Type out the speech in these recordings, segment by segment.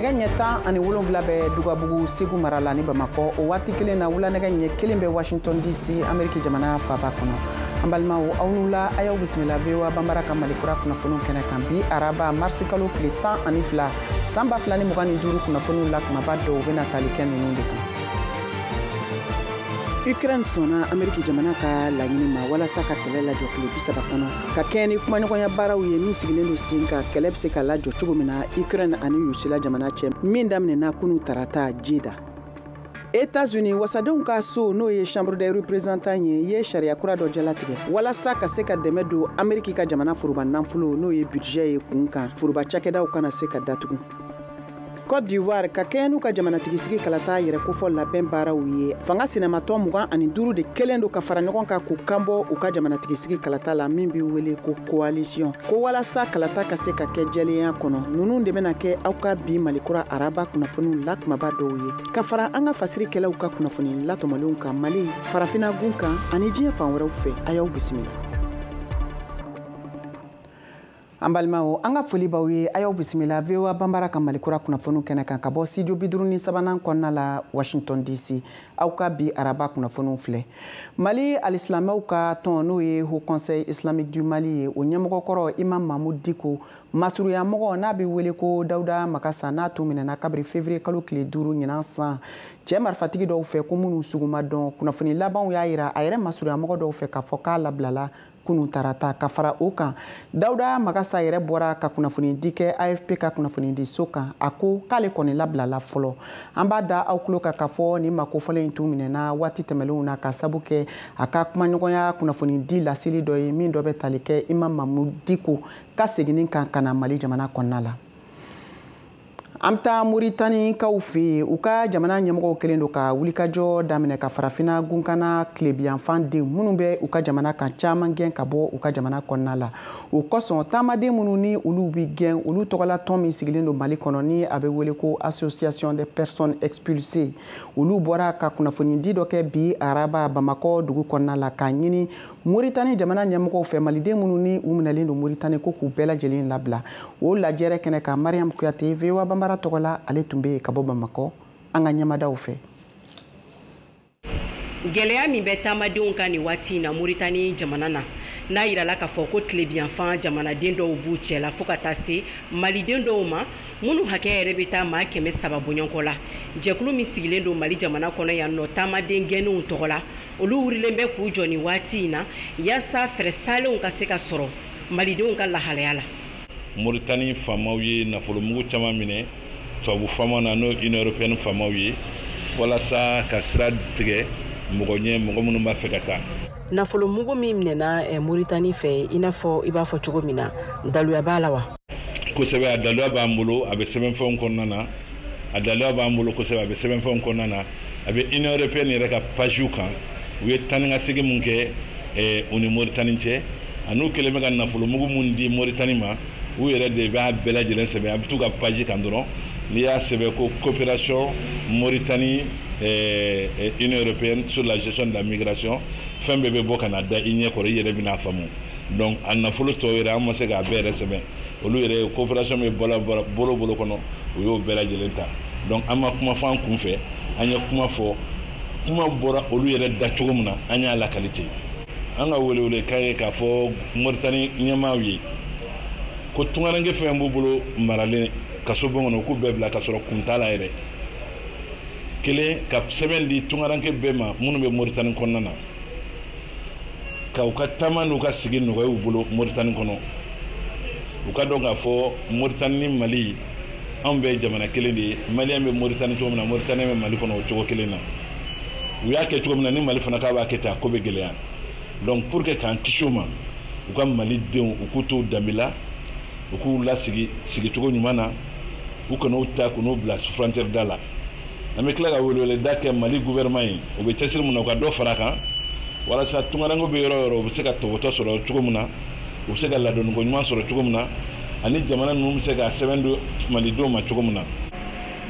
Nɛgɛ ɲɛ 17 bɛ Dugabugu, Segu mara la ni Bamakɔ. O waati kelen na, wulanɛgɛ ɲɛ 1 bɛ Washington DC, Ameriki jamana faaba kɔnɔ. An balimaw, aw n'u la, a y'aw bisimila VOA Banbara ka Malikura kunnafoniw kɛnɛ kan bi araba, marisi kalo tile 12, san 2025. Kunnafoniw la kumaba dɔw bɛna tali kɛ ninnu de kan: Ukraine sɔnna Ameriki jamana ka laɲini ma walasa ka kɛlɛ lajɔ tile 30 kɔnɔ, ka kɛɲɛ ni kumaɲɔgɔnya baaraw ye min sigilen don sen kan, kɛlɛ bɛ se ka lajɔ cogo min na Ukraine ani Rusila jamana cɛ, min daminɛna kunu tarata Jeda. États-Unis wasadenw ka so, n'o ye Chambre des représentants ye, ye sariya kura dɔ jalatigɛ walasa ka se ka dɛmɛ don Ameriki ka jamana foroba nafolo, n'o ye budget ye, kun kan, foroba cakɛdaw kana se ka datugu. Côte d'Ivoire, ka kɛɲɛ n'u ka jamanatigisigi kalata yɛrɛ kofɔ labɛn baaraw ye, fanga sinamatɔ 25 de kɛlen don ka fara ɲɔgɔn kan k'u kanbɔ u ka jamanatigisigi kalata la, min bɛ wele ko coalition, ko walasa kalata ka se ka kɛ jɛlenya kɔnɔ. Ninnu de bɛna kɛ aw ka bi Malikura araba kunnafoniw la kumaba dɔw ye, ka fara an ka fasirikɛlaw ka kunnafoni latɔmɔlenw kan Mali, Farafina gun kan ani diɲɛ fan wɛrɛw fɛ. A y'aw bisimila. An balimaw, an ka foli b'aw ye. A y'aw bisimila VOA Banbara ka Malikura kunnafoniw kɛnɛ kan ka bɔ studio 53nan kɔnɔna la, Washington DC. Aw ka bi araba kunnafoniw filɛ. Mali alisilamɛw ka tɔn, n'o ye Haut Conseil Islamique du Mali ye, o ɲɛmɔgɔkɔrɔ Imam Mahmoud Dicko masurunyamɔgɔ, n'a bɛ wele ko Dawuda Magassa, n'a tun minɛna kabiri février kalo tile 5 ɲinan san cɛ marifatigi dɔw fɛ ko minnu sugu ma dɔn, kunnafoni labanw y'a yira a yɛrɛ masurunyamɔgɔ dɔw fɛ k'a fɔ k'a labilala kunun tarata. Ka fara o kan, Dawuda Magassa yɛrɛ bɔra ka kunnafoni di kɛ AFP ka kunnafoni di so kan. A ko k'ale kɔni labilala fɔlɔ. An b'a da aw tulo kan k'a fɔ nin mako fɔlɔ in tun minɛna waati tɛmɛnlenw na ka sabu kɛ a ka kumaɲɔgɔnya kunnafoni di laseli dɔ ye, min dɔ bɛ tali kɛ Imam Mahmoud Dicko ka seginni kan ka na Mali jamana kɔnɔna la. An bɛ taa Moritanikaw fɛ yen. U ka jamana ɲɛmɔgɔw kɛlen don ka wulikajɔ daminɛ ka Farafinna gunkana tilebiyanfan den minnu bɛ u ka jamana kan caman gɛn ka bɔ u ka jamana kɔnɔna la. O kosɔn, taamaden minnu ni olu bɛ gɛn, olu tɔgɔla tɔn min sigilen don Mali kɔnɔ, ni a bɛ wele ko Association des personnes expulsées, olu bɔra ka kunnafonidi dɔ kɛ bi araba Bamakɔ dugu kɔnɔna la, k'a ɲini Moritani jamana ɲɛmɔgɔw fɛ, maliden minnu ni u minɛlen don Moritani, ko k'u bɛɛ lajɛlen labila. O lajɛrɛ kɛnɛ kan, Mariam Kuyate, VOA Banbara tɔgɔ la, ale tun bɛ yen ka bɔ Bamakɔ an ka ɲɛmadaw fɛ. Gɛlɛya min bɛ taamadenw kan nin waati in na Moritani jamana na, n'a yirala k'a fɔ ko tilebiyanfan jamanaden dɔw b'u cɛ la, fo ka taa se maliden dɔw ma minnu hakɛ yɛrɛ bɛ taa maa 300 bɔɲɔgɔnko la, jɛkulu min sigilen don Mali jamana kɔnɔ yan nɔ taamaden gɛnnenw tɔgɔ la, olu wurilen bɛ k'u jɔ nin waati in na yaasa fɛɛrɛ salenw ka se ka sɔrɔ malidenw ka lahalaya la. Moritani faamaw ye nafolomugu caman minɛ tubabu faama na, n'o Union européenne faamaw ye, walasa ka sira tigɛ mɔgɔ ɲɛ, mɔgɔ minnu b'a fɛ ka taa. Nafolomugu min minɛna Moritani fɛ, i n'a fɔ i b'a fɔ cogo min na, daluya b'a la wa? Kosɛbɛ, a daluya b'an bolo, a bɛ sɛbɛnfɛnw kɔnɔna na. A daluya b'an bolo kosɛbɛ, a bɛ sɛbɛnfɛnw kɔnɔna na, a bɛ Union européenne yɛrɛ ka page kan. U ye taa ni ka segin mun kɛ u ni Moritani cɛ, ani u kɛlen bɛ ka nafolomugu mun di Moritani ma, u yɛrɛ de b'a bɛɛ lajɛlen sɛbɛn. A bɛ t'u ka page kan dɔrɔn, n'i y'a sɛbɛn ko coopération Mauritanie Union européenne sur la gestion de la migration, fɛn bɛɛ bɛ bɔ ka na da i ɲɛ kɔrɔ, i yɛrɛ bɛna faamu. Donc a nafolo tɔ yɛrɛ, an ma se k'a bɛɛ yɛrɛ sɛbɛn. Olu yɛrɛ coopération bɛ bolo bolo kɔnɔ, u y'o bɛɛ lajɛlen ta. Donc an ma kuma fɔ an kun fɛ, an ye kuma fɔ, kuma bɔra olu yɛrɛ da cogo min na, an y'a lakali ten. An ka welewelekan ye k'a fɔ Moritani ɲɛmaaw ye ko tunkaranke fɛn b'u bolo maralen kaso bon kɔnɔ, k'u bɛɛ bila ka sɔrɔ kun t'a la yɛrɛ. Kelen, ka sɛbɛn di tunkaranke bɛɛ ma minnu bɛ Moritani kɔnɔna na, ka u ka taama n'u ka sigi nɔgɔya u bolo Moritani kɔnɔ. U ka dɔn k'a fɔ Moritani ni Mali, anw bɛɛ ye jamana kelen de ye. Maliyɛn bɛ Moritani cogo min na, Moritani bɛ Mali kɔnɔ o cogo kelen na. U y'a kɛ cogo min na, ni Mali fana k'a b'a kɛ ten, a ko bɛ gɛlɛya. Donc pour que k'an kisi o ma, u ka malidenw, u k'u to danbe la, u k'u lasigi sigicogo ɲuman na, u kan'u ta k'u n'u bila frontière da la. An bɛ tila ka weleweleda kɛ Mali gouvernement ye, u bɛ cɛsiri mun na, u ka dɔ fara a kan, walasa tunkarankew bɛ yɔrɔ o yɔrɔ, u bɛ se ka tɔbɔtɔ sɔrɔ cogo min na, u bɛ se ka ladonniko ɲuman sɔrɔ cogo min na, ani jamana ninnu bɛ se ka sɛbɛn don malidenw ma cogo min na.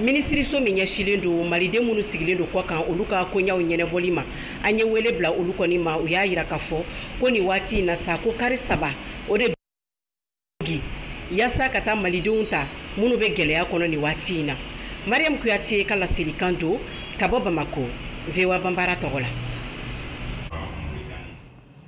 Minisiriso min ɲɛsilen don maliden minnu sigilen don kɔ kan, olu ka koɲaw ɲɛnabɔli ma, an ye wele bila olu kɔni ma. U y'a yira k'a fɔ ko nin waati in na sa, ko kari saba o de yaasa ka taa malidenw ta. minnu bɛ gɛlɛya kɔnɔ nin waati in na. Mariam Kuyate ka laselikan don ka bɔ Bamako, VOA Banbara tɔgɔ la.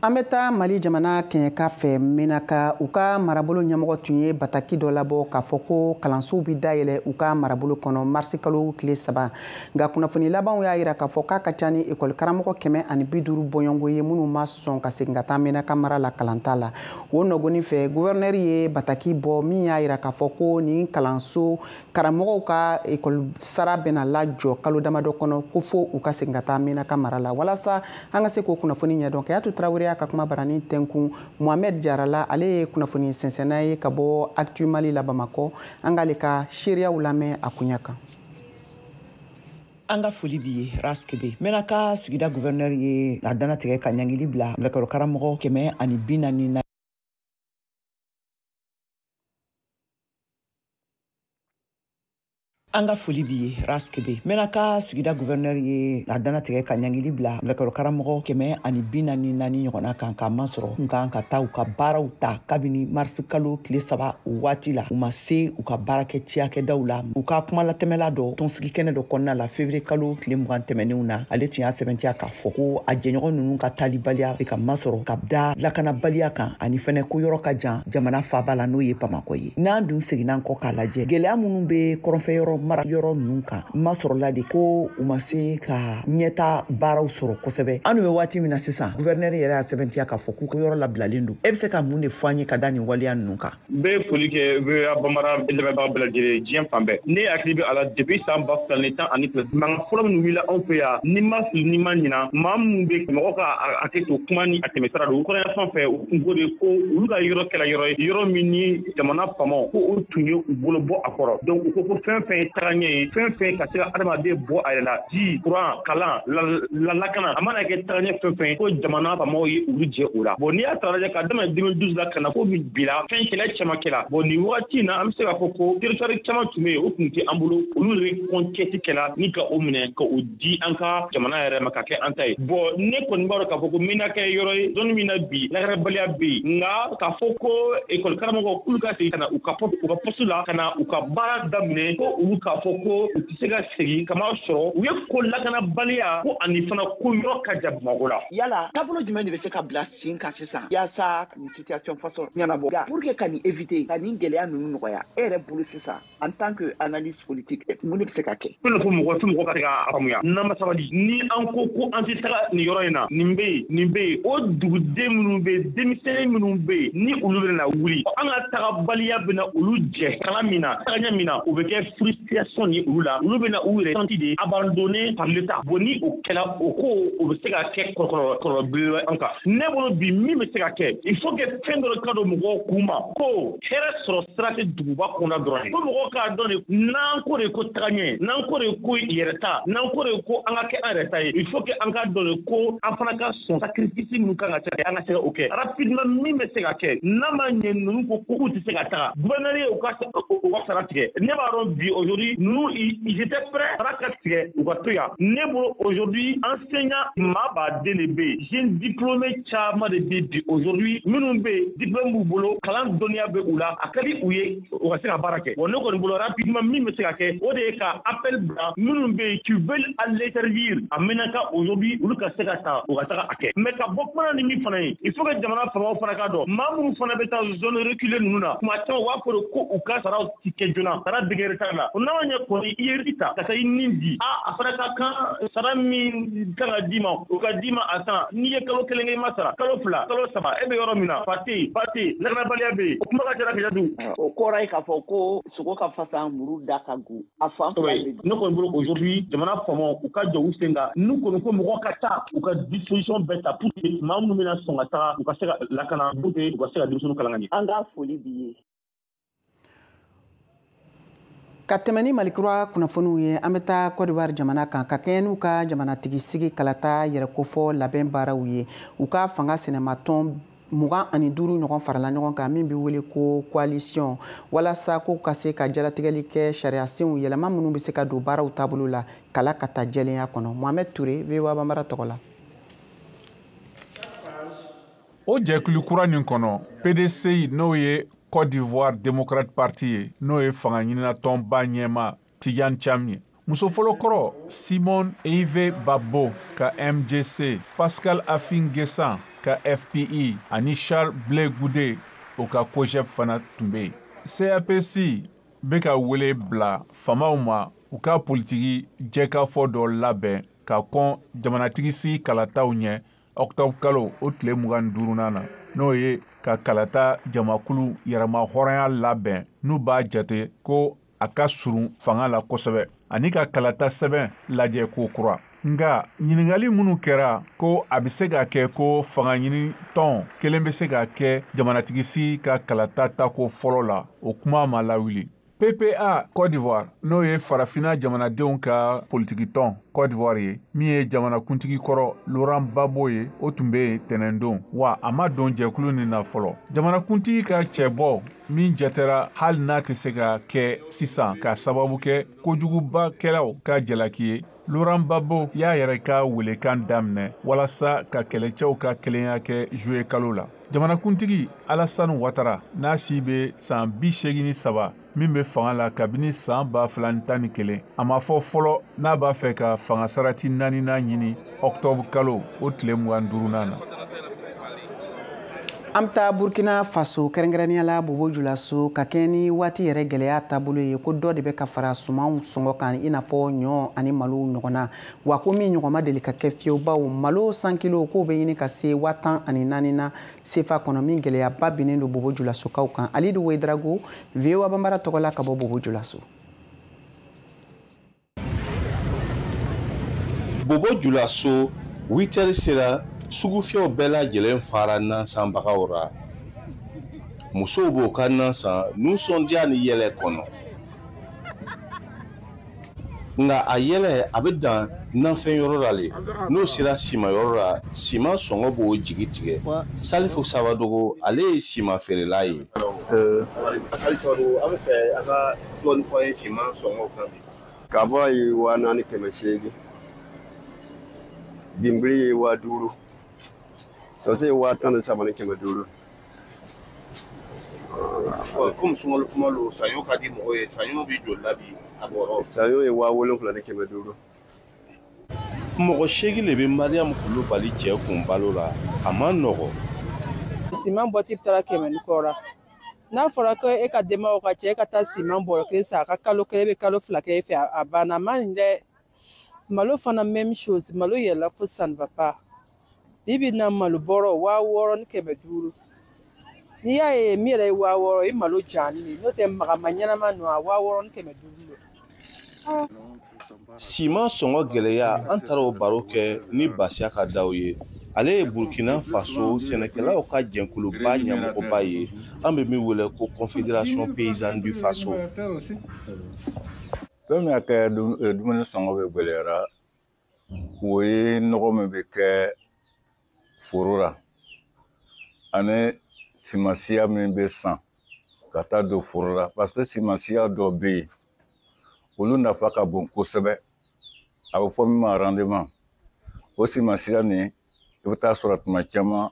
An bɛ taa Mali jamana kɛɲɛka fɛ Menaka. U ka marabolo ɲɛmɔgɔ tun ye bataki dɔ labɔ k'a fɔ ko kalansow bɛ dayɛlɛ u ka marabolo kɔnɔ marisi kalo tile 3. Nka kunnafoni labanw y'a jira k'a fɔ k'a ka ca ni ekɔli karamɔgɔ 150 bɔɲɔgɔnko ye minnu ma sɔn ka segin ka taa Menaka mara la kalanta la. O nɔgɔni fɛ, guvɛrnɛri ye bataki bɔ min y'a jira k'a fɔ ko nin kalanso karamɔgɔw ka ekɔli sara bɛna lajɔ kalo damadɔ kɔnɔ, ko fo u ka segin ka taa Menaka mara la. Walasa an ka se k'o kunnafoni ɲɛdɔn, Kayatu Tarawele ka kuma barani tɛnkun Mohamed Jarala, ale ye kunnafoni sɛnsɛnna ye ka bɔ Actu Mali la Bamakɔ. An k'ale ka seereyaw lamɛn a koɲɛ kan. An ka foli b'i ye Raskebe. Menaka sigida gouverneur ye a dannatigɛ ka ɲangili bila lakɔli karamɔgɔ 140. An ka foli b'i ye Raskebe. Menaka sigida gouverneur ye a dannatigɛ ka ɲangili bila lakɔli karamɔgɔ 144 ɲɔgɔnna kan, k'a masɔrɔ kun kan ka taa u ka baaraw ta kabini marisi kalo tile 3 o waati la. U ma se u ka baarakɛ cakɛdaw la. U ka kumalatɛmɛla dɔ tɔnsigi kɛnɛ dɔ kɔnɔna la février kalo tile 20 tɛmɛnenw na, ale tun y'a sɛbɛntiya k'a fɔ ko a jɛɲɔgɔn ninnu ka taalibaliya ka masɔrɔ ka da lakanabaliya kan, ani fɛnɛ ko yɔrɔ ka jan jamana faaba la, n'o ye Bamakɔ ye. N'an dun seginna kɔ k'a lajɛ, gɛlɛya minnu bɛ kɔrɔnfɛ yɔrɔ mara yɔrɔ ninnu kan, masɔrɔla de ko u ma se ka ɲɛta baaraw sɔrɔ kosɛbɛ. An bɛ waati min na sisan, gouverneur yɛrɛ y'a sɛbɛntiya k'a fɔ k'u yɔrɔ labilalen don. E bɛ se ka mun de fɔ an ye ka da nin waleya ninnu kan? N bɛ foli kɛ VOA Bambara lamɛnbaga bɛɛ lajɛlen diɲɛ fan bɛɛ. Ne hakili bɛ a la depuis san 2012, mankan fɔlɔ minnu wulila anw fɛ yan, ni ma fili ni ma ɲina, maa minnu bɛ mɔgɔ ka hakɛ to kuma ni a tɛmɛsira don kɔrɔya fan fɛ, u kun ko de ko olu ka yɔrɔ kɛra yɔrɔ ye, yɔrɔ min ni jamana faamaw ko o tun ye u bolo bɔ a kɔrɔ. Donc u ko ko fɛn fɛn ye tagaɲɛ ye, fɛn fɛn ka se ka adamaden bɔ a yɛrɛ la, ji, kuran, kalan, lakana, a mana kɛ tagaɲɛ fɛn fɛn, ko jamana faamaw ye olu jɛ o la. Bon, n'i y'a ta lajɛ ka daminɛ 2012 la ka na fo bi la, fɛn kɛlɛ caman kɛla. Bon, nin wagati in na, an bɛ se k'a fɔ ko territoire caman tun bɛ yen, o tun tɛ an bolo, olu de bɛ conquête kɛla ni ka o minɛ ka o di an ka jamana yɛrɛ ma ka kɛ an ta ye. Bon, ne kɔni b'a dɔn k'a fɔ ko Menaka ye yɔrɔ ye zone min na bi lakanabaliya bɛ yen, nka k'a fɔ ko ekɔli karamɔgɔw k'olu ka segin ka na u ka poste la, ka na u ka baara daminɛ, ko olu k'a fɔ ko u tɛ se ka segin, kama sɔrɔ u ye ko lakanabaliya ko ani fana ko yɔrɔ ka jan Bamakɔ la. Yala taabolo jumɛn de bɛ se ka bila sen kan sisan yaasa nin situation façon ɲɛnabɔ, pour que ka nin éviter, ka nin gɛlɛya ninnu nɔgɔya? E yɛrɛ bolo sisan, en tant que analyste politique, mun de bɛ se ka kɛ? Fɛn dɔ fɔ mɔgɔ fo mɔgɔ ka se k'a faamuya, n'an ma sabali, ni an ko ko an tɛ taga nin yɔrɔ in na, nin bɛ yen, nin bɛ yen, o duguden minnu bɛ yen, denmisɛnnin minnu bɛ yen, ni olu bɛna wuli, an ka tagabaliya bɛna olu jɛ kalan min na, tagaɲɛ min na, o bɛ kɛ frustration ye olu la, olu bɛna u yɛrɛ senti de abandonné par l'État. Bon, ni o kɛla, o ko o bɛ se ka kɛ kɔlɔlɔ belebele an kan. Ne bolo bi, min bɛ se ka kɛ, il faut que fɛn dɔ ka don mɔgɔw kun ma ko hɛrɛ sɔrɔ sira tɛ duguba kɔnɔ dɔrɔn ye, ko mɔgɔw k'a dɔn de n'an ko de ko tagaɲɛ, n'an ko de ko yɛrɛta, n'an ko de ko an ka kɛ an yɛrɛ ta ye, il faut que an k'a dɔn de ko an fana ka sɔn sacrifice minnu kan ka kɛ, an ka se ka o kɛ rapidement. Min bɛ se ka kɛ, n'a ma ɲɛ ninnu ko k'u tɛ se ka taga, gouverneur ye u ka sara tigɛ. Ne b'a dɔn bi aujourd'hui ninnu, ils étaient prêts sara ka tigɛ u ka to yan. Ne bolo aujourd'hui enseignant maa baden de bɛ yen, jeune diplômé caman de bɛ bi aujourd'hui minnu bɛ yen, diplôme b'u bolo, kalan dɔnniya bɛ u la, a ka di u ye u ka se ka baara kɛ. Bon, ne kɔni bolo rapidement min bɛ se ka kɛ, o de ye ka appel bila minnu bɛ yen qui veulent aller servir a Menaka aujourd'hui, olu ka se ka ta u ka taga a kɛ. Mais ka bɔ kuma na ni min fana ye, il faut que jamana faamaw fana k'a dɔn, maa minnu fana bɛ taa zone reculée ninnu na, kuma caman u b'a fɔ de ko u ka saraw ti kɛ joona, sara bɛ kɛ retard la. N'a ma ɲɛ kɔni i ye risque ta ka taa i nin di, a fana ka kan sara min kan ka d'i ma, o ka d'i ma a temps. N'i ye kalo 1 kɛ i ma sara, kalo 2, kalo 3, e bɛ yɔrɔ min na, fa tɛ yen, ba tɛ yen, lakanabaliya bɛ yen, o kuma ka ca Kajatu. O kɔrɔ ye k'a fɔ ko sogo ka fasa, muru da ka go, a fan fila bɛ. Ne kɔni bolo aujourd'hui jamana faamaw u ka jɔ u sen kan, n'u kɔni ko mɔgɔ ka taa, u ka disposition bɛɛ ta pour que maa minnu bɛna sɔn ka taga, u ka se ka lakana, pour que u ka se ka denmisɛnninw kalan ka ɲɛ. An ka foli b'i ye. Ka tɛmɛ ni Malikura kunnafoniw ye, an bɛ taa Côte d'Ivoire jamana kan ka kɛɲɛ n'u ka jamanatigi sigi kalata yɛrɛkofɔ labɛn baaraw ye. U ka fanga sɛnɛmatɔn 25 ɲɔgɔn farala ɲɔgɔn kan min bɛ wele ko coalition, walasa k'u ka se ka jalatigɛli kɛ sariyasenw yɛlɛma minnu bɛ se ka don baaraw taabolo la kala ka taa jɛlenya kɔnɔ. Mohamed Touré, VOA Bambara tɔgɔ la. O jɛkulu kura nin kɔnɔ, PDCI, n'o ye Côte d'Ivoire Democrat Party ye, n'o ye fanga ɲininatɔnba ɲɛma Tidiane Thiam ye. Muso fɔlɔ kɔrɔ Simone Ehivet Gbagbo ka MJC, Pascal Affi N'Guessan ka FPI ani Charles Blé Goudé o ka COJEP fana tun bɛ yen. CAPC bɛ ka wele bila faamaw ma u ka politiki jɛkafɔ dɔ labɛn ka kɔn jamanatigi sigi kalataw ɲɛ octobre kalo o tile 25nan na, n'o ye ka kalata jamakulu yɛrɛma hɔrɔnya labɛn n'u b'a jate ko a ka surun fanga la kosɛbɛ, ani ka kalata sɛbɛn lajɛ ko kura. Nka ɲininkali minnu kɛra ko a bɛ se ka kɛ ko fanga ɲini tɔn kelen bɛ se ka kɛ jamanatigi sigi ka kalata tako fɔlɔ la, o kuma ma lawuli. PPA Côte d'Ivoire, n'o ye farafinna jamanadenw ka politikitɔn Côte d'Ivoire ye, min ye jamanakuntigi kɔrɔ Laurent Gbagbo ye, o tun bɛ yen tɛnɛndon, wa a ma don jɛkulu nin na fɔlɔ. Jamanakuntigi ka cɛbɔ min jatera hali n'a tɛ se ka kɛ sisan ka sababu kɛ kojugubakɛlaw ka jalaki ye, Laurent Gbagbo y'a yɛrɛ ka welekan daminɛ walasa ka kɛlɛcɛw ka kelenya kɛ juillet kalo la. Jamanakuntigi Alassane Ouattara, n'a si bɛ san 83, min bɛ fanga la kabini san 2011, a ma fɔ fɔlɔ n'a b'a fɛ ka fanga sarati naaninan ɲini octobre kalo o tile 25nan na. An bɛ taa Burkina Faso, kɛrɛnkɛrɛnnenya la Bobo Julaso, ka kɛɲɛ ni waati yɛrɛ gɛlɛya taabolo ye, ko dɔ de bɛ ka fara sumanw sɔngɔ kan, i n'a fɔ ɲɔ ani malo ɲɔgɔnna, wa ko min ɲɔgɔn ma deli ka kɛ fiyewu, bawo malo 100 kilo k'o bɛ ɲini ka se 14,000 na sefa kɔnɔ, min gɛlɛyaba binnen don Bobo Julasokaw kan. Alidu Wedrago, VOA Banbara tɔgɔ la ka bɔ Bobo Julaso. Bobo Julaso, 8 heures sera, sugufiyɛw bɛɛ lajɛlen fara nansanbagaw ra. Musow b'o ka nansan nisɔndiya ni yɛlɛ kɔnɔ, nka a yɛlɛ a bɛ dan nafɛn yɔrɔ la le. N'o sera siman yɔrɔ la, siman sɔngɔ b'o jigi tigɛ. Salifu Sabadogo, ale ye siman feerela ye. Salifu Sabadogo, an bɛ fɛ a ka dɔɔni fɔ an ye siman sɔngɔ kan bi. Kaba ye 4800, binbiri ye 5000, sɔsɛ ye 13,500. Komi sunkalo kuma lo, saɲɔ ka di mɔgɔ ye, saɲɔ bɛ joli la bi a bɔrɔ? Saɲɔ ye 7500. Mɔgɔ 8 de bɛ Mariam Kulubali cɛ kun balo la, a ma nɔgɔ. Siman bɔti bɛ taara 100 ni kɔ la. N'a fɔra ko e ka denbayaw ka cɛ, e ka taa siman bɔrɔ kelen san, a ka kalo kelen, e bɛ kalo 2 kɛ e fɛ, a banna. A ma ɲi dɛ. Malo fana même chose, malo yɛlɛla fo ça ne va pas. Bi bi in na malo bɔrɔ 6500. N'i y'a ye min yɛrɛ ye 6000, i malo jalen ye, n'o tɛ magama ɲɛnama ninnu a 6500 don. Siman sɔngɔ gɛlɛya, an taara o baro kɛ ni Basiya ka daw ye. Ale ye Burkina Faso sɛnɛkɛlaw ka jɛkuluba ɲɛmɔgɔba ye, an bɛ min wele ko Confédération paysanne du Faso. Fɛn min y'a kɛ dumuni sɔngɔ bɛ gɛlɛyara, o ye nɔgɔ min bɛ kɛ foro la ani simansiya min bɛ san ka taa don foro la, parce que simansiya dɔ bɛ yen, olu nafa ka bon kosɛbɛ, a bɛ fɔ min ma rendement. O simansiya nin, i bɛ taa sɔrɔ tuma caman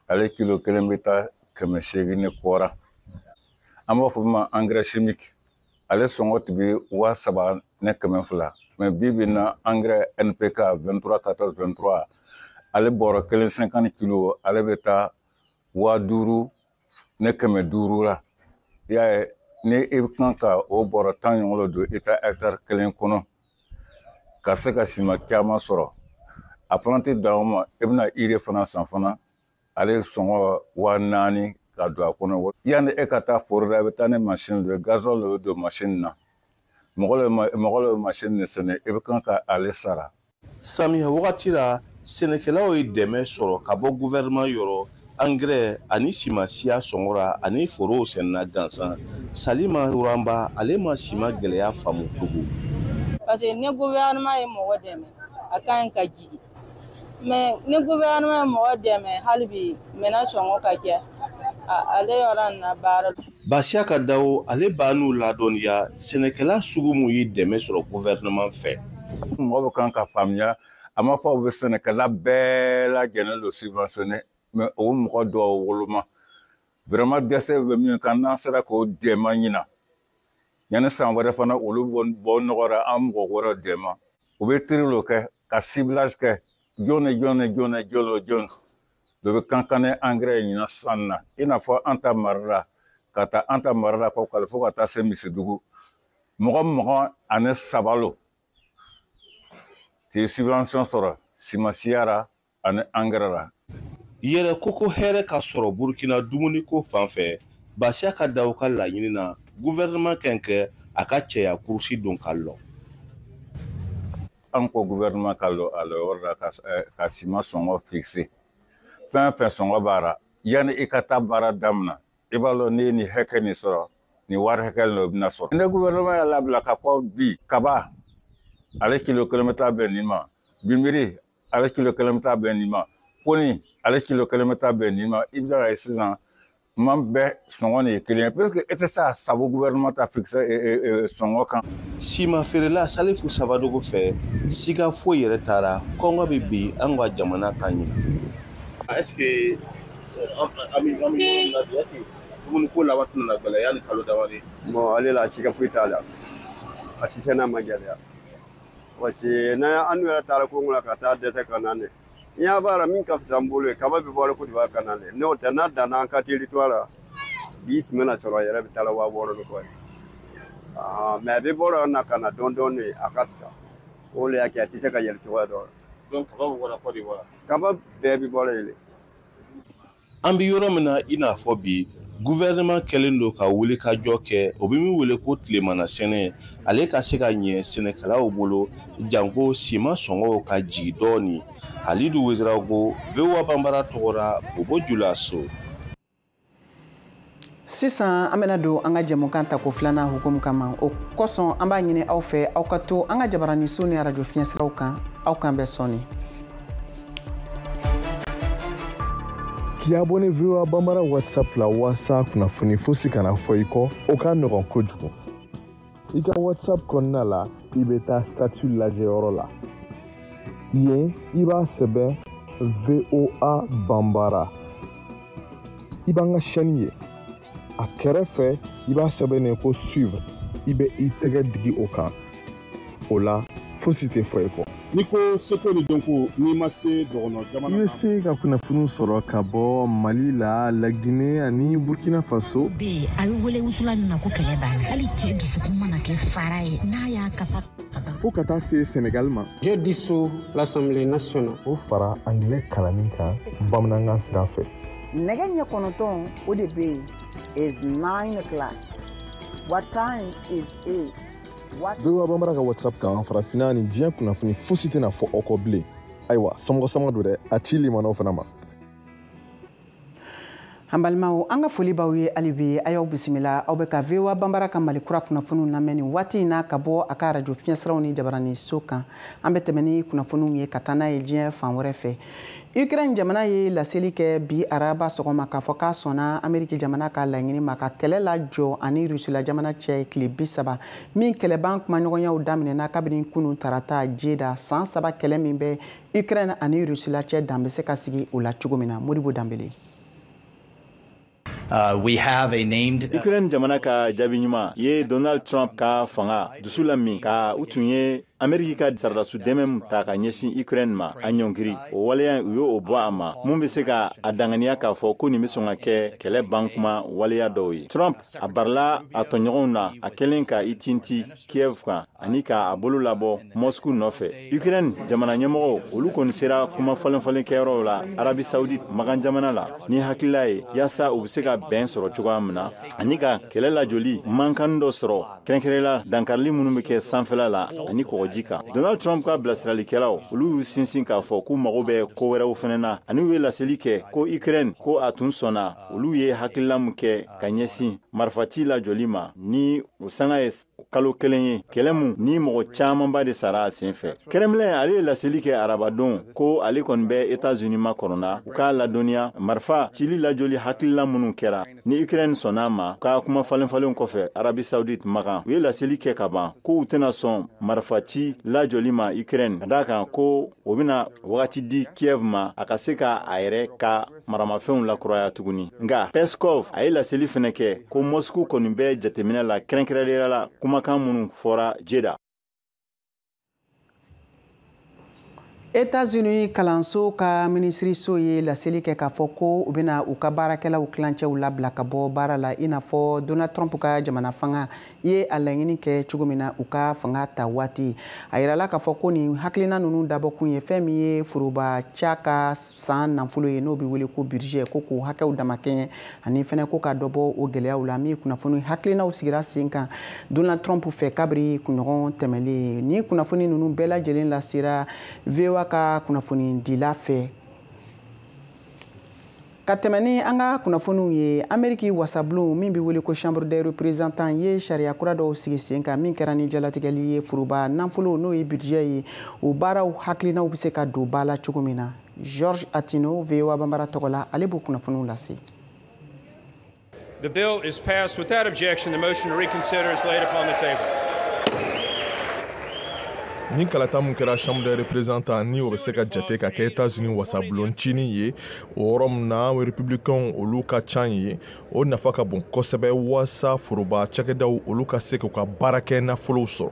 ale kilo kelen bɛ taa 800 ni kɔ ra. An b'a fɔ min ma engrais chimique, ale sɔngɔ tun bɛ 3200, mais bi bi in na engrais NPK 23 14 23, ale bɔrɔ kelen 50 kilo, ale bɛ taa 5500 la. I y'a ye, ni i bɛ kan ka o bɔrɔ 10 ɲɔgɔn don i ta hectare kelen kɔnɔ ka se ka siman caman sɔrɔ, a fana tɛ dan o ma, i bɛna ire fana san fana, ale sɔngɔ 4000 ka don a kɔnɔ. Yanni e ka taa foro la, i bɛ taa ni mansin dɔ ye, gasoil de bɛ don mansin na, mɔgɔ de bɛ mansin de sɛnɛ, i bɛ kan ka ale sara. Samiya wagati la, sɛnɛkɛlaw ye dɛmɛ sɔrɔ ka bɔ gouvernement yɔrɔ, engrais ani simansiya sɔngɔ la ani forow sɛnɛna gansan. Salima Wuranba, ale ma siman gɛlɛya faamu tugun. Parce que ni gouvernement ye mɔgɔ dɛmɛ, a ka ɲi ka jigin. Mais ni gouvernement ye mɔgɔ dɛmɛ, hali bi minɛn sɔngɔ ka kɛ, ale yɔrɔ na baara. Basiya ka dawo, ale b'a n'u ladɔnniya sɛnɛkɛla sugu mun ye dɛmɛ sɔrɔ gouvernement fɛ. Mɔgɔ bɛ kan ka faamuya, a ma fɔ u bɛ sɛnɛkɛla bɛɛ lajɛlen don subventionné, mais o mɔgɔ dɔw woloma. Vraiment dɛsɛ bɛ min kan, n'an sera k'o dɛmɛ ɲina yanni san wɛrɛ fana, olu bɔ nɔgɔ la, an mɔgɔ wɛrɛ dɛmɛ. U bɛ tri lo kɛ ka ciblage kɛ, jɔn ni jɔn ni jɔn ni jɔn ni jɔn dɔ bɛ kankan ni engrais ɲina san na, i n'a fɔ an ta mara la ka taa an ta mara la kɔ fo ka taa se Misidugu, mɔgɔ 23 lo tɛ subvention sɔrɔ simansiya la ani engrais la. Yɛrɛ ko ko hɛrɛ ka sɔrɔ Burkina dumuniko fan fɛ, Basiya ka da u ka laɲini na, gouvernement kɛn kɛ a ka cɛya kurusi don ka lɔ. An ko gouvernement ka lɔ a lɔyɔrɔ la ka siman sɔngɔ fixe. Fɛn fɛn sɔngɔ b'a la, yanni i ka taa baara daminɛ, i b'a lɔn n'i ye nin hakɛ nin sɔrɔ, nin wari hakɛ nin o bɛna sɔrɔ. Ne gouvernement y'a labila ka fɔ bi kaba ale kilo 1 bɛ taa bɛn nin ma, binbiri ale kilo 1 bɛ taa bɛn nin ma, poni ale kilo 1 bɛ taa bɛn nin ma. I bɛna ye sisan tuma bɛɛ sɔngɔ nin ye kelen ye, parce que e tɛ se ka sago gouvernement ta fixe sɔngɔ kan. Siman feerela Salifu Sabadogo fɛ, siga foyi yɛrɛ taara kɔngɔ bɛ bin an ka jamana kan ɲina. Est ce que an bɛ yɔrɔ min na bi, est ce que dumuni ko laban tɛna gɛlɛya yanni kalo damadɔ? Bon, ale la siga foyi t'a la, a tɛ se n'a ma gɛlɛya, parce que n'an an yɛrɛ taara kongo la ka taa dɛsɛ ka na dɛ, n y'a b'a la min ka fisa n bolo ye, kaba bɛ bɔ Côte d'Ivoire ka na dɛ. N'o tɛ, n'a danna an ka territoire la bi, tun bɛna sɔrɔ a yɛrɛ bɛ taa la 6000 ni kɔ ye, mais a bɛ bɔ na ka na dɔɔni dɔɔni, a ka fisa. O de y'a kɛ a tɛ se ka yɛlɛ cogoya dɔ la. Donc kaba bɛ bɔra Côte d'Ivoire? Kaba bɛɛ bɛ bɔra yen. An bɛ yɔrɔ min na i n'a fɔ bi, gouvernement kɛlen don ka wuli ka jɔ kɛ, o bɛ min wele ko tilemana sɛnɛ, ale ka se ka ɲɛ sɛnɛkɛlaw bolo, janko siman sɔngɔw ka jigin dɔɔni. Halidu Wezirago, VOA Banbara tɔgɔra Bobo Julaso. Sisan an bɛna don an ka jɛmukan tako filanan hukumu kama. O kosɔn, an b'a ɲini aw fɛ, aw ka to an ka jabaraniso ni arajo fiɲɛsiraw kan. Aw kan bɛ sɔɔni. K'i abonné VOA Bambara WhatsApp la waasa kunnafoni fosi kana fɔ i kɔ, o ka nɔgɔn kojugu. I ka WhatsApp kɔnɔna la, i bɛ taa statut lajɛyɔrɔ la. Yen, i b'a sɛbɛn VOA Bambara. I b'an ka chaîne ye. A kɛrɛfɛ, i b'a sɛbɛn ko suivre. I bɛ i tɛgɛ digi o kan. O la, fosi tɛ fɔ i kɔ. N'i ko seko ni dɔnko, n'i ma se dɔgɔnɔ jamana I bɛ se ka kunnafoniw sɔrɔ ka bɔ Mali la, Laginɛ ani Burkina Faso. Bɛ yen, a bɛ wele wusulan min ma ko kɛlɛ b'a la, hali cɛ dusukun mana kɛ fara ye n'a y'a kasa. Fo ka taa se Senegal ma. Je dissous l'Assemblée nationale. O fara angilɛ kalanni kan bamanankan sira fɛ. Nɛgɛ ɲɛ 9, o de bɛ yen. Is 9 o'clock. What time is it? What VOA Bambara ka WhatsApp kan, farafinna ni diɲɛ kunnafoni fosi tɛna fɔ aw kɔ bilen. Ayiwa, somɔgɔ sama don dɛ, a ci limanaw fana ma. An balimaw, an ka foli b'aw ye hali bi. A y'aw bisimila, aw bɛ ka VOA Banbara ka Mali kura kunnafoniw lamɛn nin waati in na ka bɔ a ka arajo fiɲɛsiraw ni jabarani so kan. An bɛ tɛmɛ ni kunnafoniw ye ka taa n'a ye diɲɛ fan wɛrɛ fɛ. Ukraine jamana ye laseli kɛ bi araba sɔgɔma k'a fɔ k'a sɔnna Ameriki jamana ka laɲini ma ka kɛlɛ lajɔ ani Rusila jamana cɛ tile 30, min kɛlɛban kumaɲɔgɔnyaw daminɛna kabini kunun tarata Jeda. San 3 kɛlɛ min bɛ Ukraine ani Rusila cɛ, dan bɛ se ka sigi o la cogo min na. Modibo Danbele. We have a named Ukraine jamana ka jaabi ɲuman ye Donald Trump ka fanga dusu la min ka u tun ye Ameriki ka saradasu dɛmɛ min ta ka ɲɛsin Ukraine ma, a ɲɔngiri o waleya, u y'o bɔ a ma. Mun bɛ se ka a danganiya k'a fɔ ko nin bɛ sɔn ka kɛ kɛlɛ ban kuma waleya dɔw ye? Trump a barila a tɔɲɔgɔnw na, a kɛlen ka i tinti Kiev kan ani k'a bolo labɔ Moscou nɔfɛ. Ukraine jamana ɲɛmɔgɔw, olu kɔni sera kuma falen-falen kɛyɔrɔw la Arabie Saoudite magan jamana la ni hakilila ye yaasa u bɛ se ka bɛn sɔrɔ cogoya min na ani ka kɛlɛ lajɔli mankan dɔ sɔrɔ, kɛrɛnkɛrɛnla dankarili minnu bɛ kɛ sanfɛla la ani kɔgɔji kan. Donald Trump ka bilasiralikɛlaw, olu y'u sinsin k'a fɔ k'u mago bɛ ko wɛrɛw fɛnɛ na, ani u ye laseli kɛ ko Ukraine ko a tun sɔnna olu ye hakilila min kɛ ka ɲɛsin marifaci lajɔli ma ni o sanga ye kalo 1 ye, kɛlɛ mun ni mɔgɔ camanba de sara a sen fɛ. Kremlin, ale ye laseli kɛ arabadon ko ale kɔni bɛ Etats-Unis makɔnɔna, u k'a ladɔnniya marifa cili lajɔli hakilila minnu kɛra ni Ukraine sɔnna ma ka kuma falen-falen kɔfɛ Arabie Saoudite magan. U ye laseli kɛ ka ban ko u tɛna sɔn marifa ci lajɔli ma Ukraine, ka d'a kan ko o bɛna wagati di Kiev ma a ka se ka a yɛrɛ ka maramafɛnw lakuraya tuguni. Nka Peskov a ye laseli fɛnɛ kɛ ko Moscou kɔni bɛ jateminɛ la, kɛrɛnkɛrɛnnenya la kumakan minnu fɔra Jeda. États-Unis kalanso ka minisiriso ye laseli kɛ k'a fɔ ko u bɛna u ka baarakɛlaw tilancɛw labila ka bɔ baara la, i n'a fɔ Donald Trump ka jamana fanga ye a laɲini kɛ cogo min na u ka fanga ta waati. A yirala k'a fɔ ko nin hakilina ninnu dabɔkun ye fɛn min ye foroba ca ka san nafolo ye, n'o bɛ wele ko budget, ko k'o hakɛw damakɛɲɛ, ani fɛnɛ ko ka dɔ bɔ o gɛlɛyaw la. Min kunnafoni hakilinaw sigira sen kan Donald Trump fɛ kabiri kunɲɔgɔn tɛmɛlen. Ni kunnafoni ninnu bɛɛ lajɛlen lasera VOA ka kunnafonidila fɛ. Ka tɛmɛ ni an ka kunnafoniw ye, Ameriki wasabulon min bɛ wele ko Chambre des représentants ye sariya kura dɔw sigi sen kan min kɛra ni jalatigɛli ye foroba nafolo, n'o ye budget ye, o baaraw hakilinaw bɛ se ka don ba la cogo min na. George Atino, VOA Bambara tɔgɔ la, ale b'o kunnafoniw lase. The bill is passed without objection. The motion to reconsider is laid upon the table. Ni kalata mun kɛra Chambre des représentants, ni o bɛ se ka jate ka kɛ États-Unis wasabulon cinin ye, o yɔrɔ min na républicains olu ka ca ye, o nafa ka bon kosɛbɛ waasa foroba cakɛdaw olu ka se k'u ka baarakɛ nafolow sɔrɔ.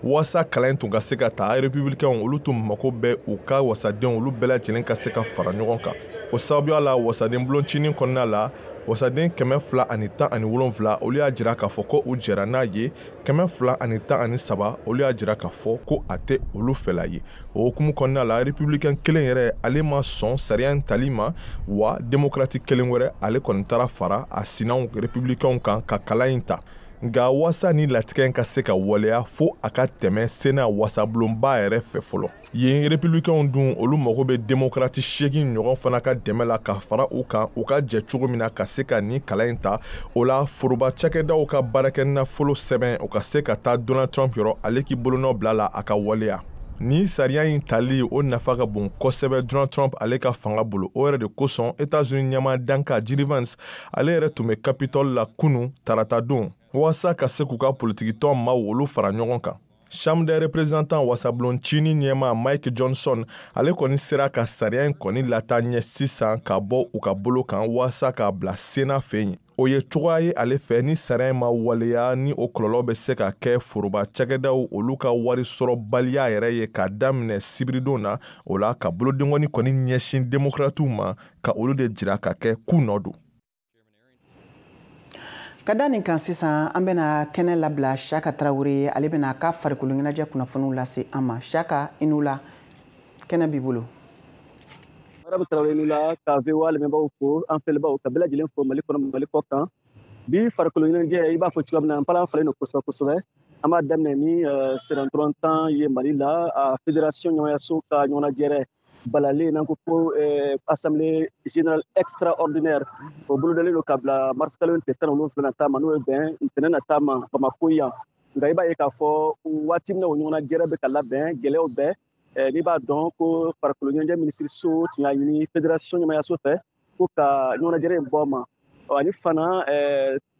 Waasa kalan in tun ka se ka ta, républicains olu tun mako bɛ u ka wasadenw olu bɛɛ lajɛlen ka se ka fara ɲɔgɔn kan. O sababuya la, wasaden bulon cinin kɔnɔna la, wasaden 217 olu y'a jira k'a fɔ ko u jɛra n'a ye, 213 olu y'a jira k'a fɔ ko a tɛ olu fɛla ye. O hukumu kɔnɔna la, républicain kelen yɛrɛ ale ma sɔn sariya in tali ma, wa démocrate kelen wɛrɛ ale kɔni taara fara a sinaw républicainw kan ka kalan in ta. Nka waasa ni latigɛ in ka se ka waleya, fo a ka tɛmɛ Sénat wasabulonba yɛrɛ fɛ fɔlɔ. Yen républicainw dun olu mago bɛ démocrate 8 ɲɔgɔn fana ka dɛmɛ la ka fara u kan, u ka jɛ cogo min na ka se ka nin kalan in ta. O la, foroba cakɛdaw ka baarakɛ nafolo sɛbɛn o ka se ka taa Donald Trump yɔrɔ, ale k'i bolonɔ bila la a ka waleya. Ni sariya in tali o nafa ka bon kosɛbɛ Donald Trump ale ka fanga bolo. O yɛrɛ de kosɔn États-Unis ɲɛmaa danka J.D. Vance ale yɛrɛ tun bɛ Capitole la kunu tarata don, waasa ka se k'u ka politikitɔn maaw olu fara ɲɔgɔn kan. Chambre des représentants wasabulon cinin ɲɛmaa Mike Johnson ale kɔni sera ka sariya in kɔni lataa ɲɛ sisan ka bɔ u ka bolo kan waasa k'a bila Sénat fɛ yen. O ye cogoya ye ale fɛ, ni sariya in ma waleya, ni o kɔlɔlɔ bɛ se ka kɛ foroba cakɛdaw olu ka wari sɔrɔbaliya yɛrɛ ye k'a daminɛ sibiridon na. O la, ka bolodenkɔni kɔni ɲɛsin démocratiw ma ka olu de jira ka kɛ k'u nɔ don. Ka da nin kan sisan, an bɛna kɛnɛ labila Siaka Tarawele, ale bɛna a ka farikolo ɲɛnajɛ kunnafoniw lase an ma. Siaka, i n'u la, kɛnɛ b'i bolo. Arabu Tarawele ni la ka VOA lamɛnbaaw fo, an filɛbaaw ka bɛɛ lajɛlen fo Mali kɔnɔ, Mali kɔ kan. Bi farikolo ɲɛnajɛ, i b'a fɔ cogoya min na, an palan falen don kosɛbɛ kosɛbɛ. An b'a daminɛ ni sennantolatan ye Mali la, a fédération ɲɔgɔnyaso ka ɲɔgɔnnajɛrɛ balalen n'an ko assemblée générale extraordinaire o bolodalen don ka bila mars kalo tile 17 nata ma, n'o ye bɛn ntɛnɛn nata ma Bamako yan. Nka i b'a ye k'a fɔ waati min na o ɲɔgɔnna jɛrɛ bɛ ka labɛn, gɛlɛyaw bɛɛ. N'i b'a dɔn ko farikolo ɲɛnajɛ minisiriso tun y'a ɲini fédération ɲɛmayaso fɛ ko ka ɲɔgɔnna jɛrɛ in bɔ a ma. Ani fana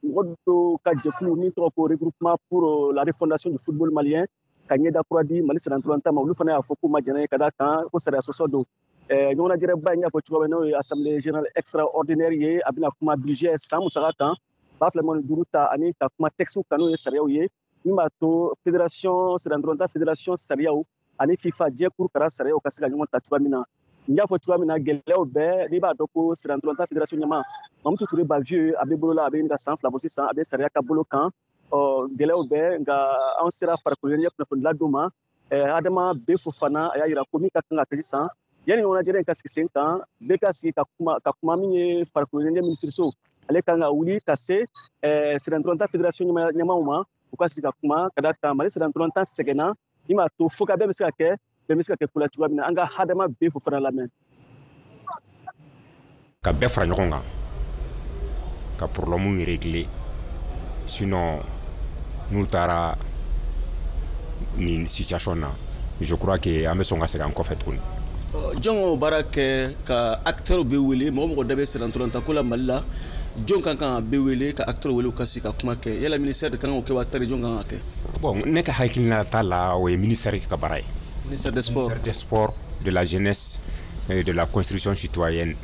mɔgɔ dɔw ka jɛkulu min tɔgɔ ko regroupement pour la refondation du football malien ka ɲɛda kura di Mali sennantolatan ma, olu fana y'a fɔ k'u ma jɛn n'a ye ka d'a kan ko sariya sɔsɔ don. Ɲɔgɔnnajɛrɛba in y'a fɔ cogoya min n'o ye assemblée générale extraordinaire ye, a bɛna kuma budget san musaka kan 2025 ta, ani ka kuma texte kan n'o ye sariyaw ye min b'a to fédération sennantolatan fédération sariyaw ani FIFA diɲɛ kuru kara sariyaw ka se ka ɲɔgɔn ta cogoya min na. N y'a fɔ cogoya min na, gɛlɛyaw bɛɛ, n'i b'a dɔn ko sennantolatan fédération ɲɛmaa Mamutu Ture Bavieux a bɛ bolo la, a bɛ ɲini ka san 2 bɔ sisan, a bɛ sariya ka bolo kan. Gɛlɛyaw bɛɛ, nka an sera farikolo ɲɛnajɛ kunnafonidila dɔ ma, Adama B Fofana, a y'a jira ko min ka kan ka kɛ sisan yanni ɲɔgɔnnajɛrɛ in ka sigi sen kan, bɛɛ ka sigi ka kuma min ye farikolo ɲɛnajɛ minisiriso ale kan ka wuli ka se sennantolatan fédération ɲɛmaaw ma, u ka sigi ka kuma ka d'a kan Mali sennantolatan sɛgɛnna, min b'a to fo ka bɛɛ bɛ se ka kɛ, bɛɛ bɛ se ka kɛ ko la cogoya min na. An ka Adama B Fofana lamɛn. Ka bɛɛ fara ɲɔgɔn kan ka problème régler, sinon n'u taara nin situation na, je crois que an bɛ sɔn ka segin an kɔfɛ tuguni. Jɔn k'o baara kɛ ka acteurs bɛ wele, mɔgɔ mɔgɔ da bɛ sennantolatan ko la Mali la, jɔn kan ka bɛ wele ka acteurs wele u ka sigi ka kuma kɛ? Yala ministère de kan k'o kɛ wa tari jɔn kan ka kɛ? Bon, ne ka hakilina t'a la, o ye ministère ka baara ye. Ministère des Sports. Ministère des Sports, de la jeunesse et de la construction citoyenne.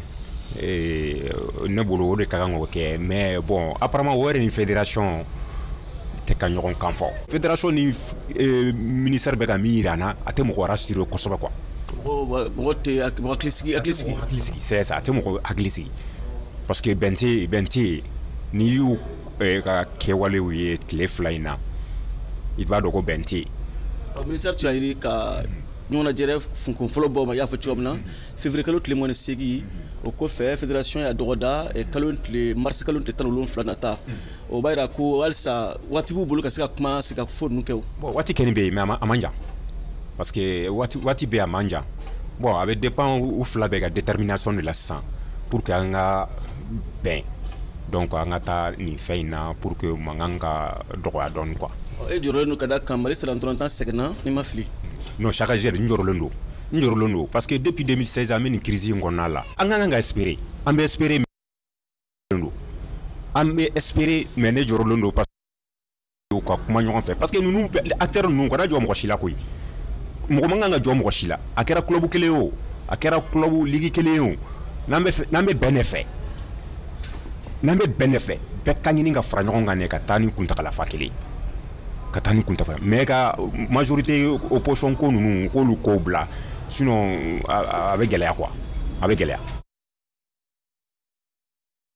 Ne bolo o de ka kan k'o kɛ, mais bon, apparemment o yɛrɛ ni fédération tɛ ka ɲɔgɔn kan fɔ. Fédération ni ministère bɛ ka min yira an na, a tɛ mɔgɔ rassurer kosɛbɛ quoi. Mɔgɔ tɛ mɔgɔ hakili sigi, hakili sigi. Hakili sigi, c'est ça, a tɛ mɔgɔ hakili sigi. Parce que bɛn tɛ yen, bɛn tɛ yen. N'i y'u ka kɛwalew ye tile 2 in na, i b'a dɔn ko bɛn tɛ yen. Ministère tun y'a ɲini ka ɲɔgɔnnajɛrɛ kun fɔlɔ bɔ ma, i y'a fɔ cogo min na, février kalo tile 28. O kɔfɛ, fédération y'a dɔgɔda kalo tile mars kalo tile 17 nata. O b'a yira ko halisa waati b'u bolo ka se ka kuma, se ka fo ninnu kɛ o. Bon, waati kɛni bɛ yen, mais a man jan, parce que waati bɛ yen, a man jan. Bon, a bɛ dépend u fila bɛɛ ka détermination de la sisan pour que an ka bɛn, donc an ka taa nin fɛn in na pour que mankan ka dɔgɔya dɔɔnin quoi. E jɔrɔlen don ka da kan Mali sera ntolantan sɛgɛnna, n'i ma fili. Non, chaque jour n jɔrɔlen don. N jɔrɔlen don parce que depuis 2016 an bɛ nin crise in kɔnɔna la. An ka kan ka espérer, an bɛ espérer don, an bɛ espérer, mais ne jɔrɔlen don parce que u ka kuma ɲɔgɔn fɛ, parce que ninnu acteurs ninnu kana jɔ mɔgɔ si la koyi. Mɔgɔ man kan ka jɔ mɔgɔ si la, a kɛra club kelen ye o, a kɛra club ligue kelen ye o, n'an bɛ bɛn de fɛ, n'an bɛ bɛn de fɛ, bɛɛ ka ɲini ka fara ɲɔgɔn kan de ka taa ni kuntagalafa kelen, ka taa ni kuntagala, mais ka majorité opposition ko ninnu k'olu kow bila, sinon a bɛ gɛlɛya quoi, a bɛ gɛlɛya.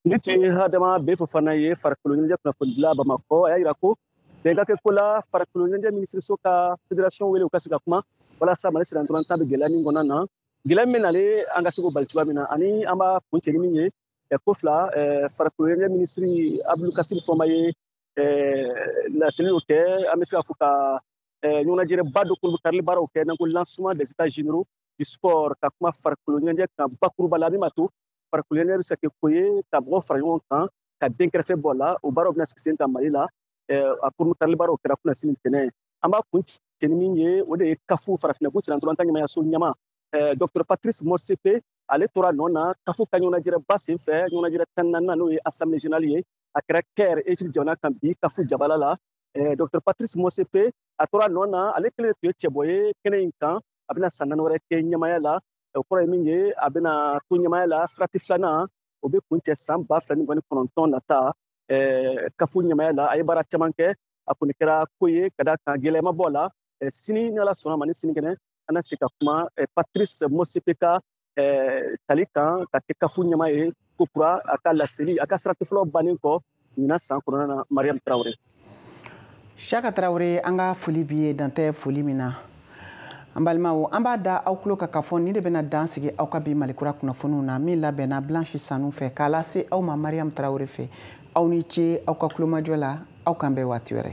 Ni tun ye Hadama B Fofana ye, farikolo ɲɛnajɛ kunnafonidila Bamakɔ. A y'a yira ko bɛn ka kɛ ko la, farikolo ɲɛnajɛ minisiriso ka fédération wele u ka se ka kuma walasa Mali sera ntolantan bɛ gɛlɛya min kɔnɔna na, gɛlɛya min bɛ nalen, an ka se k'o bali cogoya min na. Ani an b'a kuncɛ ni min ye, ko fila, farikolo ɲɛnajɛ minisiri Abdul Kassim Fɔnba ye laseli dɔ kɛ, an bɛ se k'a fɔ ka ɲɔgɔnnajɛrɛba dɔ kolo karili baaraw kɛ n'an ko lancement des états généraux du sport, ka kuma farikolo ɲɛnajɛ kan bakuruba la, min b'a to farikolo ɲɛnajɛ bɛ se ka kɛ ko ye ka mɔgɔw fara ɲɔgɔn kan, ka den kɛrɛfɛ bɔ a la. O baaraw bɛna sigi sen kan Mali la. A kurun karili baaraw kɛra kunasini ntɛnɛn. An b'a kun cɛ ni min ye, o de ye CAF farafinna ko sira ntolantan ɲɛmayaso ɲɛma, Dr Patrice Motsepe, ale tora nɔ na CAF ka ɲɔgɔnnajɛrɛba sen fɛ, ɲɔgɔnnajɛrɛ 14nan, n'o ye assemblée générale ye, a kɛra Caire, Égypte jamana kan bi, CAF jabala la. Dr Patrice Motsepe, a tora nɔ na, ale kelen de tun ye cɛbɔ ye kɛnɛ in kan. A bɛna san 4 wɛrɛ kɛ ɲɛmaya la. O kɔrɔ ye min ye, a bɛna to ɲɛmaya la, sirati filanan o bɛ kuncɛ san 2029 nata. CAF ɲɛmaya la, a ye baara caman kɛ, a kɔni kɛra ko ye ka da kan gɛlɛya ma bɔ a la. Sini, ni Ala sɔnna ma, ni sini kɛnɛ an na se ka kuma Patrice Motsepe ka tali kan ka kɛ CAF ɲɛma ye ko kura, a ka laseli, a ka sirati fɔlɔ bannen kɔ ɲinan san kɔnɔna na. Mariam Tarawele. Siaka Tarawele, an ka foli b'i ye, dan tɛ foli min na. An balimaw, an b'a da aw tulo kan k'a fɔ nin de bɛna dan sigi aw ka bi Malikura kunnafoniw na, min labɛnna Blanche Sanu fɛ k'a lase aw ma Mariam Tarawele fɛ. Aw ni ce aw ka kulomajɔ la, aw k'an bɛn waati wɛrɛ.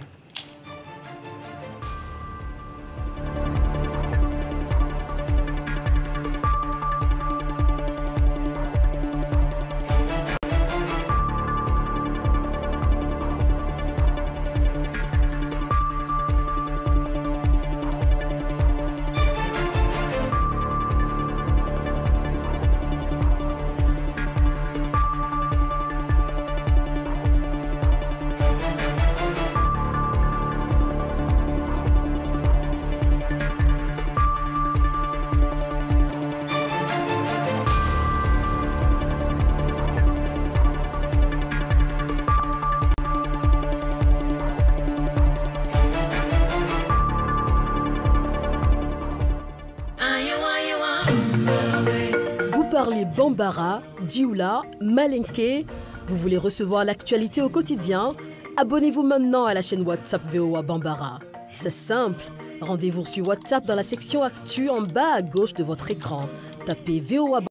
Parlez Bambara, Dioula, Malinké. Vous voulez recevoir l'actualité au quotidien? Abonnez-vous maintenant à la chaîne WhatsApp VOA Bambara. C'est simple. Rendez-vous sur WhatsApp dans la section Actu en bas à gauche de votre écran. Tapez VOA.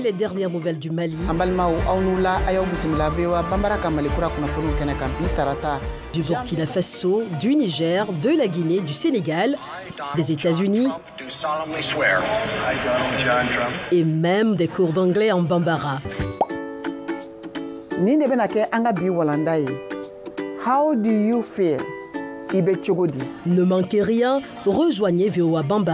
Les dernières nouvelles du Mali. An balimaw, aw n'u la, a y'aw bisimila VOA Bambara ka Malikura kunnafoniw kɛnɛ kan bi tarata. Du Burkina Faso, du Niger, de la Guinée, du Sénégal, des États-Unis et même des cours d'anglais en Bambara. Nin de bɛna kɛ an ka bi walanda ye. How do you feel? I bɛ cogo di? Ne manquez rien, rejoignez VOA Bambara.